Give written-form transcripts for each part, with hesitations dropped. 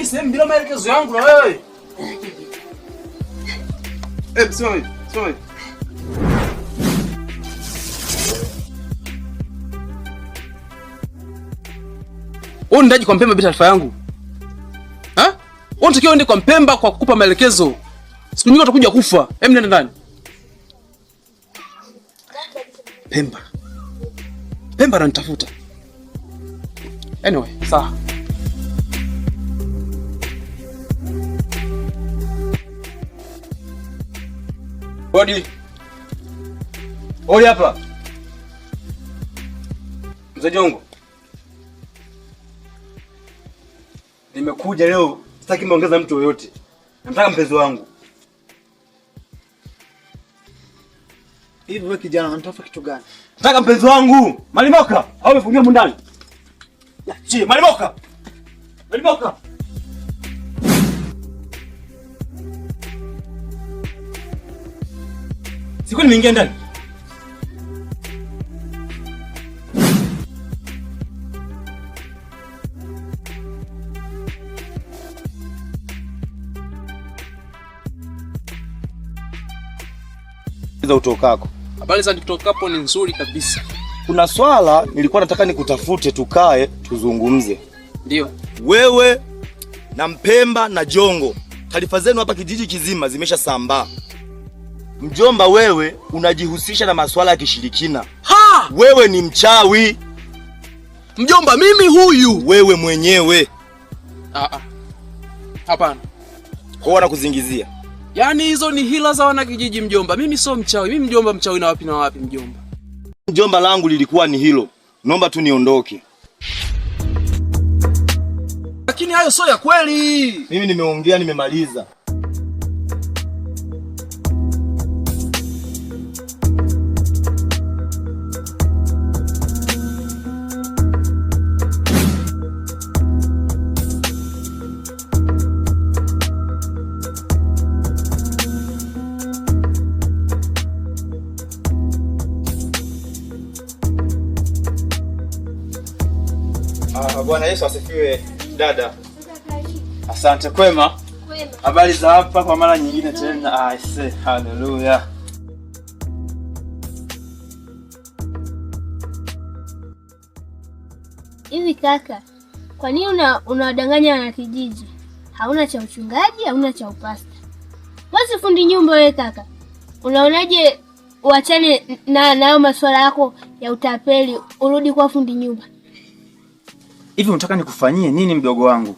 Uingii sehemu bila maelekezo yangu na wewe. Simama hivi, simama hivi. Wewe undaji kwa Mpemba bila taarifa yangu? Ha? Wewe unatakiwa uende kwa Mpemba kwa kukupa maelekezo. Siku nyingine utakuja kufa. Hem, nenda ndani. Pemba. Pemba ananitafuta. Anyway, sawa. Odi. Odi hapa. Mzee Jongo. Nimekuja leo, sitaki maongeza mtu yoyote. Nataka mpenzi wangu. Hivi wewe kijana unatafuta kitu gani? Nataka mpenzi wangu. Malimoka, au umefungia humu ndani? Chi, Malimoka. Malimoka. Siku nimeingia ndani. Za utokako. Habari za nitokapo ni nzuri kabisa. Kuna swala nilikuwa nataka nikutafute tukae tuzungumze. Ndio. Wewe na Mpemba na Jongo, taarifa zenu hapa kijiji kizima zimeshasambaa. Mjomba, wewe unajihusisha na masuala ya kishirikina. Ha! Wewe ni mchawi. Mjomba, mimi huyu. Wewe mwenyewe. Hapana. Kwa wanakuzingizia. Yaani hizo ni hila za wanakijiji mjomba. Mimi sio mchawi. Mimi mjomba mchawi na wapi na wapi mjomba. Mjomba, langu lilikuwa ni hilo. Naomba tu niondoke. Lakini hayo sio ya kweli. Mimi nimeongea, nimemaliza. Bwana Yesu asifiwe dada. Asante. Kwema? Kwema. Habari za hapa kwa mara nyingine tena. Aise, haleluya. Hivi kaka, kwa nini unawadanganya wanakijiji? Hauna cha uchungaji, hauna cha upasta. Wewe fundi nyumba wewe kaka. Unaonaje uachane na nayo masuala yako ya utapeli, urudi kwa fundi nyumba? Hivi unataka nikufanyie nini mdogo wangu?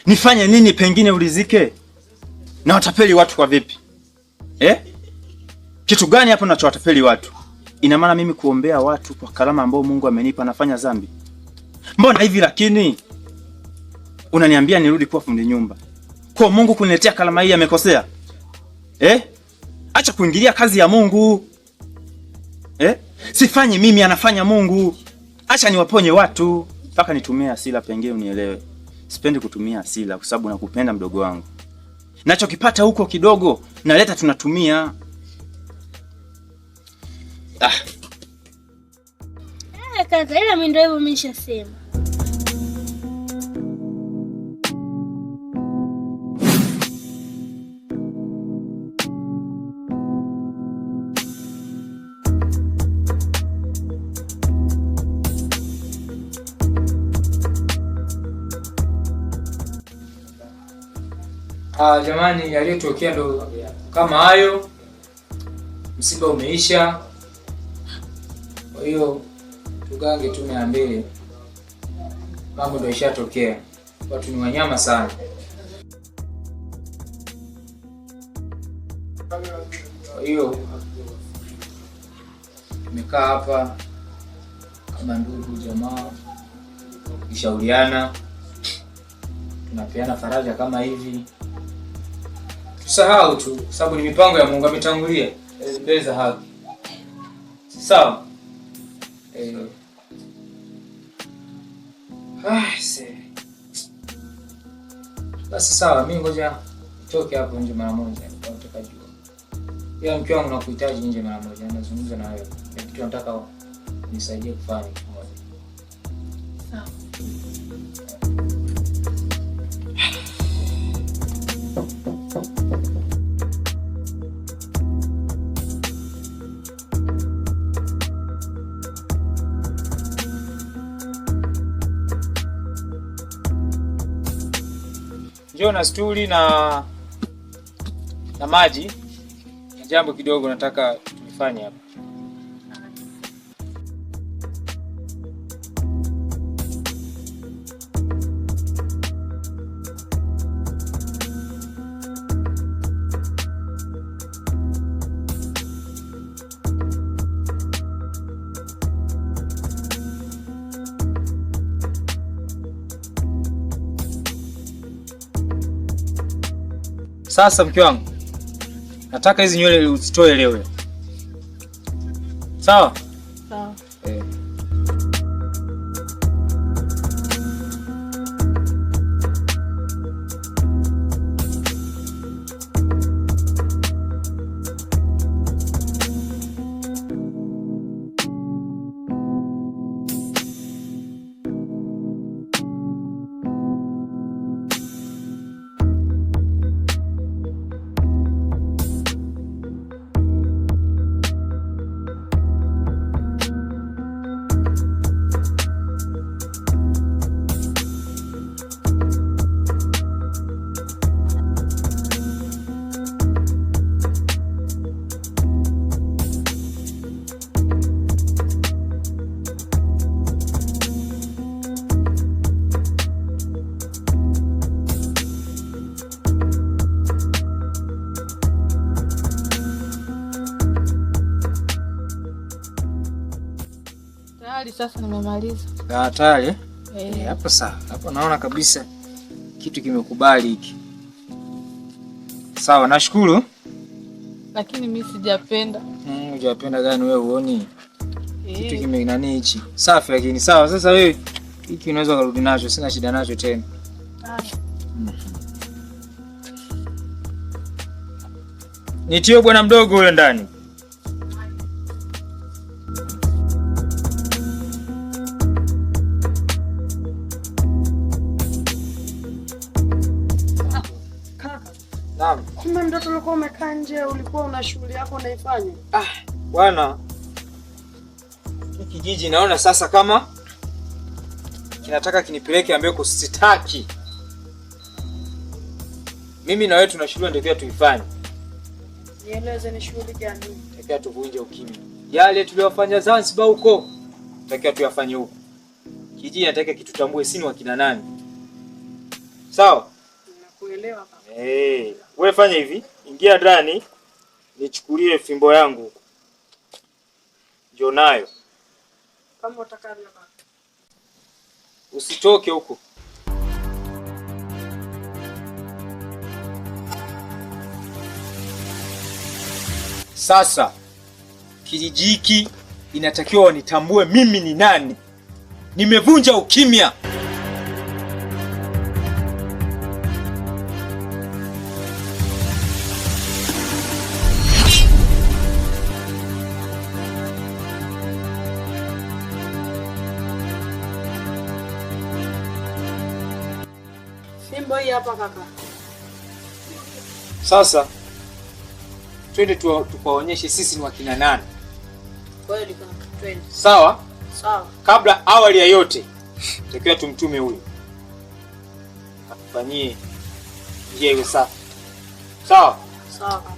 Nifanye nini pengine ulizike? Na watapeli watu kwa vipi? Kitu gani hapo ninachowatapeli watu? Ina maana mimi kuombea watu kwa karama ambayo Mungu amenipa nafanya dhambi? Mbona hivi lakini unaniambia nirudi kuwa fundi nyumba? Kwa Mungu kuniletea karama hii amekosea? Acha kuingilia kazi ya Mungu. Sifanyi mimi, anafanya Mungu. Acha niwaponye watu. Mpaka nitumie hasira pengine unielewe. Sipendi kutumia hasira kwa sababu nakupenda mdogo wangu. Nachokipata huko kidogo naleta tunatumia. Kaka, ila mimi ndio hivyo nimeshasema. Jamani, yaliyotokea ndo kama hayo. Msiba umeisha. Kwa hiyo tugange tu mia mbili. Mambo ndo ishatokea. Watu ni wanyama sana. Kwa hiyo tumekaa hapa kama ndugu jamaa, tukishauriana, tunapeana faraja kama hivi. Tusahau tu kwa sababu ni mipango ya Mungu, ametangulia mbele za haki. Sawa? Basi sawa, mimi ngoja nitoke hapo nje mara moja, nitoka juu. Ila mke wangu nakuhitaji nje mara moja, nazungumza na wewe. Kuna kitu nataka unisaidie kufanya kimoja. Sawa. Njoo na stuli na maji. Na jambo kidogo nataka tulifanye hapa. Sasa mke wangu, nataka hizi nywele uzitoe leo. Sawa? Sawa. Tayari sasa nimemaliza. Ah, tayari? Eh. Hapo sawa. Hapo naona kabisa kitu kimekubali hiki. Sawa, nashukuru. Lakini mimi sijapenda. Hujapenda gani wewe huoni? Kitu kime nani hichi? Safi lakini sawa. Sasa wewe hiki unaweza kurudi nacho, sina shida nacho tena. Nitio bwana mdogo huyo ndani. Naam. Kumbe mtoto ulikuwa umekaa nje, ulikuwa una shughuli yako unaifanya. Bwana, hiki kijiji naona sasa kama kinataka kinipeleke ambako sitaki. Mimi na wewe tuna shughuli ndio tuifanye. Nieleze ni shughuli gani? Takiwa tuvunje ukimya. Yale tuliyofanya Zanzibar huko, takiwa tuyafanye huko. Kijiji nataka kitutambue sisi ni wakina nani. Sawa? Nakuelewa kaka. Wewe fanya hivi, ingia ndani nichukulie fimbo yangu huko. Njoo nayo. Kama utakavyo kaka. Usitoke huko. Sasa kijiji hiki inatakiwa wanitambue mimi ni nani. Nimevunja ukimya. Fimbo hii hapa kaka. Sasa twende tukaonyeshe sisi ni wakina nani. Kweli kaka, twende. Sawa? Sawa. Kabla awali ya yote, takiwa tumtume huyu atufanyie njia iwe safi. Sawa? Sawa kaka.